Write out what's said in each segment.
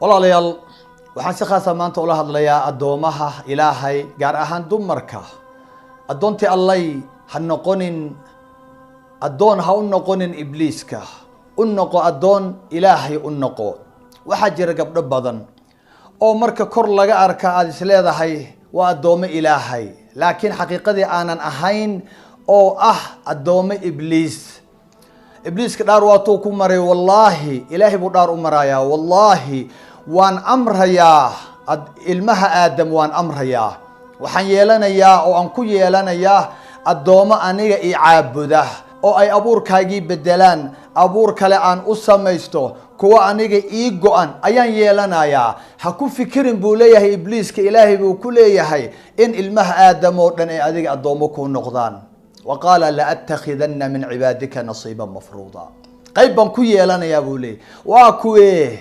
Walaalayaal, waxaan si khaasa maanta ula hadlayaa addoomaha Ilaahay, gaar ahaan dumarka. Addoontii Allay, ha noqonin addoon, ha u noqonin Ibliiska, u noqo addoon Ilaahay u noqo. Waxaa jira gabdho badan oo marka kor laga arka aada is leedahay waa addoomo Ilaahay, laakiin xaqiiqadii aanan ahayn oo ah addoomo Ibliis. Ibliiska dhaar waatuu ku maray, wallaahi, Ilaahay buu dhaar u marayaa: "Wallaahi, waan amrayaa ilmaha Aadam, waan amrayaa, waxaan yeelanayaa oo aan ku yeelanayaa addoomo aniga i caabuda oo ay abuurkaagii bedelaan, abuur kale aan u samaysto, kuwa aniga ii go-an ayaan yeelanayaa." Ha ku fikirin, buu leeyahay Ibliiska. Ilaahay buu ku leeyahay in ilmaha Aadam oo dhan ay adiga addoomo kuu noqdaan. Wa qaala لأتخذن من عبادك نصيبا مفروضا. Qayb baan ku yeelanayaa, buu leeyahy. Waa kuwee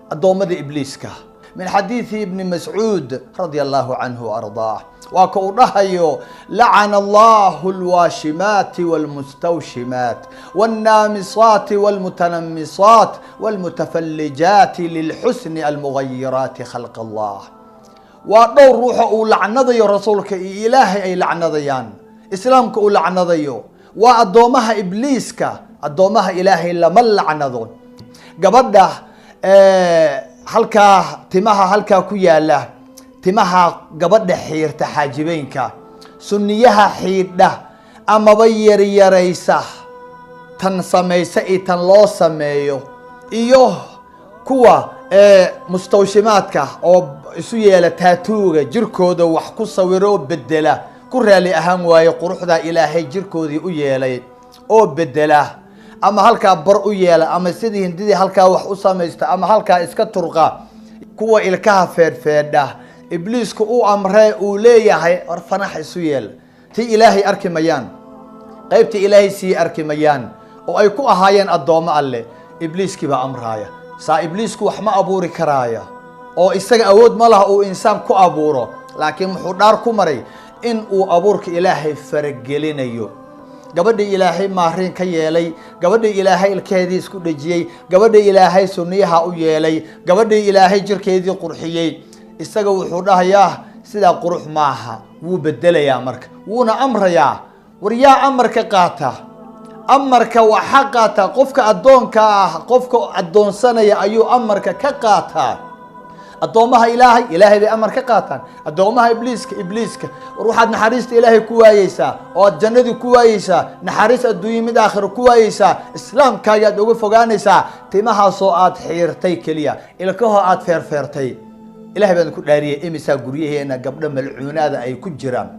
addoommada Ibliiska? Min xadiidi Ibni Mascuud رضي الله عنه وأرضاه, waa ka uu dhahayo: لعن الله الواشمات والمستوشمات والنامصات والمتنمصات والمتفلجات للحسن المغيرات خلق الله. Waa dhowr ruuxa uu lacnadayo Rasuulka iyo Ilaahay ay lacnadayaan, Islaamka uu lacnadayo. Waa addoomaha Ibliiska. Addoomaha Ilaahay lama lacnado. Gabadha halkaa timaha halkaa ku yaala, timaha gabadha xiirta, xaajibeynka, sunniyaha xiidha amaba yaryaraysa, tan samaysa iyo tan loo sameeyo, iyo kuwa mustawshimaadka oo isu yeela tattoo-ga, jirkooda wax ku sawiro oo bedela, ku raali ahaan waaye quruxdaa Ilaahay jirkoodii u yeelay oo bedela, ama halkaa bar u yeela, ama sidii Hindidii halkaa wax u samaysta, ama halkaa iska turqa, kuwa ilkaha feedhfeedha, Ibliisku u amree uu leeyahay: "War fanax isu yeel." Ti Ilaahay arki mayaan, qaybta Ilaahay sii arki mayaan oo ay ku ahaayeen addoommo Alle. Ibliiskii baa amraaya saa. Ibliisku wax ma abuuri karaaya oo isaga awood ma laha uu insaan ku abuuro, laakiin muxuu dhaar ku maray? In uu abuurka Ilaahay faragelinayo. Gabadhii Ilaahay maariin ka yeelay, gabadhii Ilaahay ilkaheedii isku dhejiyey, gabadhii Ilaahay sunniyaha u yeelay, gabadhii Ilaahay jirkeedii qurxiyey, isaga wuxuu dhahayaa sidaa qurux maaha, wuu bedelayaa. Marka wuuna amrayaa. War yaa amarka qaata? Amarka waxa qaata qofka addoonka ah. Qofka addoonsanaya ayuu amarka ka qaataa. Addoomaha Ilaahay, Ilaahay bay amar ka qaataan. Addoomaha Ibliiska, Ibliiska. War waxaad naxariista Ilaahay ku waayeysaa oo aad jannadii ku waayeysaa, naxariis adduunye mid aakhiro ku waayeysaa, Islaamkaaga aad uga fogaanaysaa timahaasoo aad xiirtay keliya, ilkahoo aad feerfeertay. Ilahay baan ku dhaariyay, imisaa guryaheena gabdho malcuunaada ay ku jiraan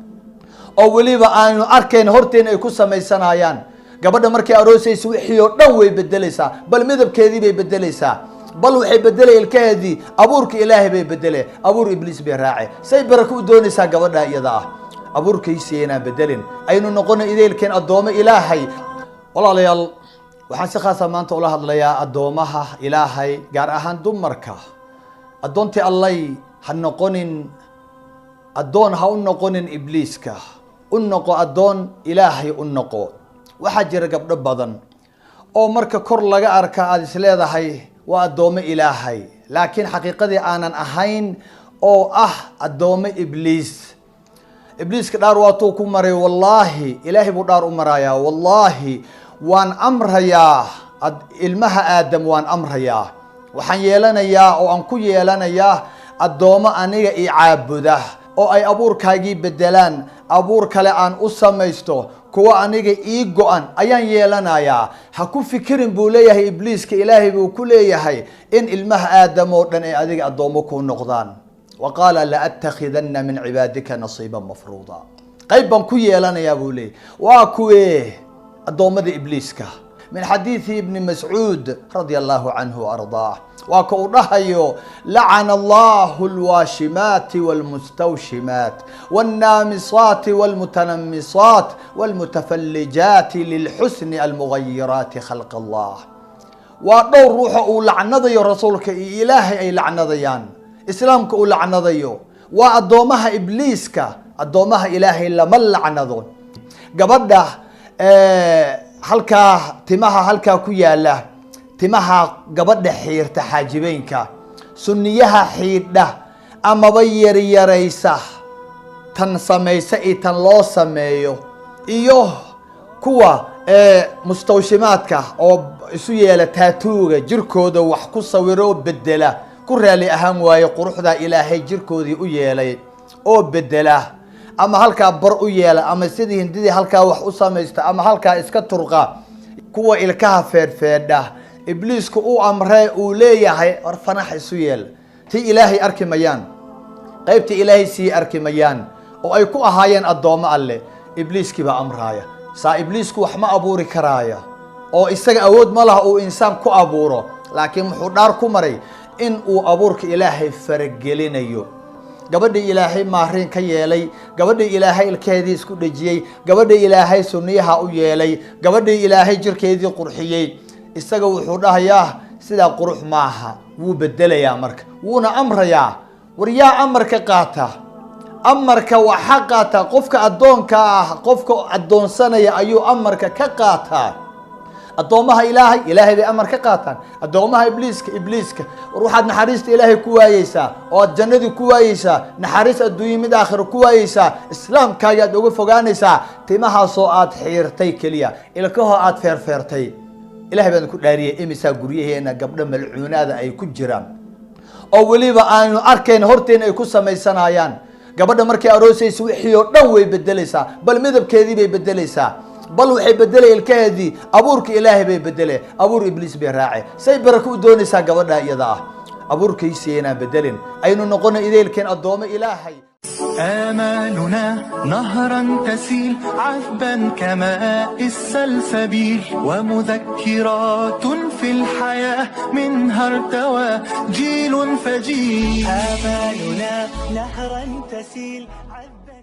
oo weliba aanu arkayn horteena ay ku samaysanayaan? Gabadha markay aroosaysa wixii oo dhan way bedelaysaa, bal midabkeedii bay bedelaysaa, bal waxay bedelay ilkaheedii, abuurka Ilaahay bay bedele, abuur Ibliis bay raace. Say barako u doonaysaa gabadha iyada ah? Abuurkaysi inaan bedelin, aynu noqono ideelkeen addoomo Ilaahay. Walaalayaal, waxaan si khaasa maanta ula hadlayaa addoomaha Ilaahay, gaar ahaan dumarka. Addoontii Allay, ha noqonin addoon, ha u noqonin Ibliiska, u noqo addoon Ilaahay u noqo. Waxaa jira gabdho badan oo marka kor laga arka aada is leedahay waa addoomo Ilaahay, laakiin xaqiiqadii aanan ahayn oo ah addoomo Ibliis. Ibliiska dhaar waatuu ku maray, wallaahi, Ilaahay buu dhaar u marayaa: "Wallaahi, waan amrayaa ilmaha Aadam, waan amrayaa, waxaan yeelanayaa oo aan ku yeelanayaa addoomo aniga i caabuda oo ay abuurkaagii bedelaan, abuur kale aan u samaysto, kuwa aniga ii go-an ayaan yeelanayaa." Ha ku fikirin, buu leeyahay Ibliiska. Ilaahay buu ku leeyahay in ilmaha Aadam oo dhan ay adiga addoommo kuu noqdaan. Wa qaala لأتخذن من عبادك نصيبا مفروضا. Qayb baan ku yeelanayaa, buu leeyahy. Waa kuwee addoommada Ibliiska? Min xadiidi Ibni Mascuud رضي الله عنه وأرضاه, waa ka uu dhahayo: لعن الله الواشمات والمستوشمات والنامصات والمتنمصات والمتفلجات للحسن المغيرات خلق الله. Waa dhowr ruuxa uu lacnadayo Rasuulka iyo Ilaahay ay lacnadayaan, Islaamka uu lacnadayo. Waa addoomaha Ibliiska. Addoomaha Ilaahay lama lacnado. Gabadha halkaa timaha halkaa ku yaala, timaha gabadha xiirta, xaajibeynka, Sunniyaha xiidha amaba yaryaraysa, tan samaysa iyo tan loo sameeyo, iyo kuwa mustawshimaadka oo isu yeela taatuuga jirkooda wax ku sawiro oo bedela, ku raali ahaan waaye quruxdaa Ilaahay jirkoodii u yeelay oo bedela, ama halkaa bar u yeela, ama sidii hindidii halkaa wax u samaysta, ama halkaa iska turqa, kuwa ilkaha feedhfeedha, ibliisku u amree uu leeyahay war fanax isu yeel, tii Ilaahay arki mayaan, qaybtii Ilaahay sii arki mayaan oo ay ku ahaayeen addoommo Alle. Ibliiskii baa amraaya. Saa ibliisku wax ma abuuri karaaya oo isaga awood ma laha uu insaan ku abuuro, laakiin wuxuu dhaar ku maray in uu abuurka Ilaahay faragelinayo. Gabadhii Ilaahay maariin ka yeelay, gabadhii Ilaahay ilkeedii isku dhejiyey, gabadhii Ilaahay sunniyaha u yeelay, gabadhii Ilaahay jirkeedii qurxiyey, isaga wuxuu dhahayaa sidaa qurux maaha. Wuu bedelayaa marka, wuuna amrayaa. War yaa amarka qaata? Amarka waxa qaata qofka addoonka ah. Qofka addoonsanaya ayuu amarka ka qaataa. Addoommaha Ilaahay, Ilaahay bay amar ka qaataan. Addoommaha ibliiska, ibliiska. War waxaad naxariista Ilaahay ku waayeysaa oo aad jannadii ku waayeysaa, naxariis adduunye mid aakhiro ku waayeysaa, islaamkaaga aad uga fogaanaysaa timahaasoo aad xiirtay keliya, ilkahoo aad feerfeertay. Ilahay baan ku dhaariyay, imisaa guryaheena gabdho malcuunaada ay ku jiraan oo weliba aanu arkayn horteena ay ku samaysanayaan. Gabadha markay aroosaysa wixii oo dhan way bedelaysaa, bal midabkeedii bay bedelaysaa, bal waxay bedelay ilkaheedii, abuurka Ilaahay bay bedele, abuur ibliis bay raace. Say barako u doonaysaa gabadha iyada ah? Abuurkiisii inaan bedelin, aynu noqono ideelkeen addoomo Ilaahay. آمالنا نهرا تسيل عذبا كماء السلسبيل، ومذكرات في الحياة منها ارتوى جيل فجيل. آمالنا نهرا تسيل عذبا.